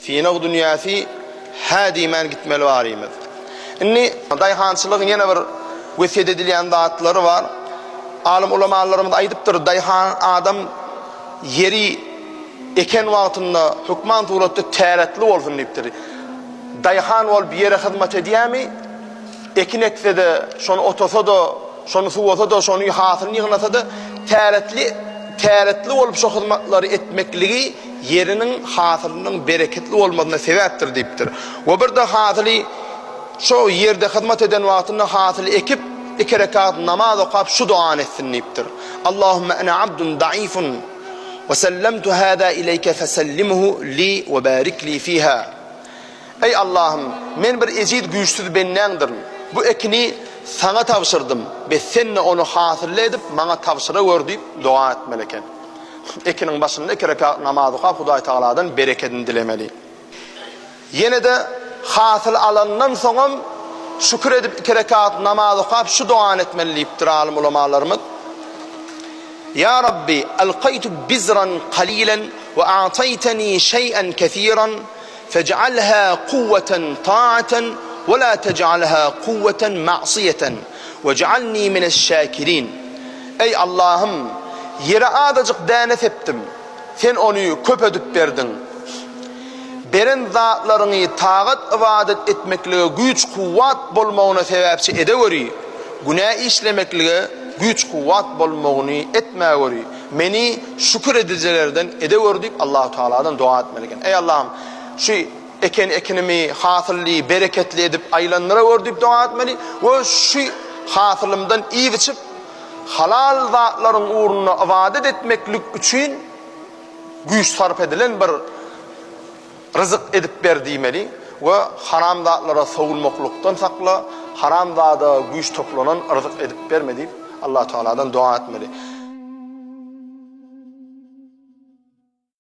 Synag dünýäsi hä diýmän gitmeli barymyz. Indi daýhançylygyň ýene bir wesýet edilýän zatlary bar. Alym ulamalarymyz aýdypdyr, daýhan adam ýeri eken wagtynda hökman suratda täretli bolsun diýipdir. Daýhan bolup ýere hyzmat edýärmi? Ekin ekse-de, şony otasa-da, şony suwasa-da, şony hasylyny ýygnasa-da, täretli, täretli bolup şo hyzmatlary etmekligi ýeriniň hasylynyň bereketli bolmazyna sebäpdir diýipdir. We bir-de hasyly şo ýerde hyzmat eden wagtynda hasyly ekip, iki rekat namaz okap şu dogany etsin diýipdir. Allahümme ene abdun daifun we sellemtu hâzâ ileýke fesellimhu li we barik li fiha. Eý Allahym, men bir ejiz güýçsüz bendäňdirin. Bu ekini Saňa tabşyrdym, bes Sen-de ony hasylly edip maňa tabşyragör diýip doga etmeli eken. Ekiniň başynda iki rekat namaz okap Hudaý Tagaladan berekedini dilemeli. Ýene-de hasyl alandan soňam şükür edip iki rekat namaz okap şu dogany etmeli diýipdir alym ulamalarymyz. Ýa Rabbi, alkaýtu bizran kalilen we a'taýteni şeý'en kesiran Fej'alha kuwweten ta'aten we la tej'alha kuwweten ma'syýeten wej'alni mineş-şakirin. Eý Allahym! Ýere azajyk däne sepdim. Sen ony köp edip berdiň. Beren zatlaryňy tagat-ybadat etmeklige güýç-kuwwat bolmagyna sebäpçi edeweri, günä işlemeklige güýç-kuwwat bolmagyny etmäweri. Meni şükür edijilerden edeweri diýip Allahu Tagaladan doga etmeli eken. Eý Allahym, şu eken ekinimi hasylly, bereketli edip aýlandyrawer diýip doga etmeli we şu hasylymdan iýip-içip, halal zatlaryň ugrunda ybadat etmeklik üçin güýç sarp edilen bir Ryzyk edip ber diýmeli we haram zatlara sowulmaklykdan sakla, haram zada güýç toplanan ryzyk edip berme diýip, Allahu Tagaladan doga etmeli.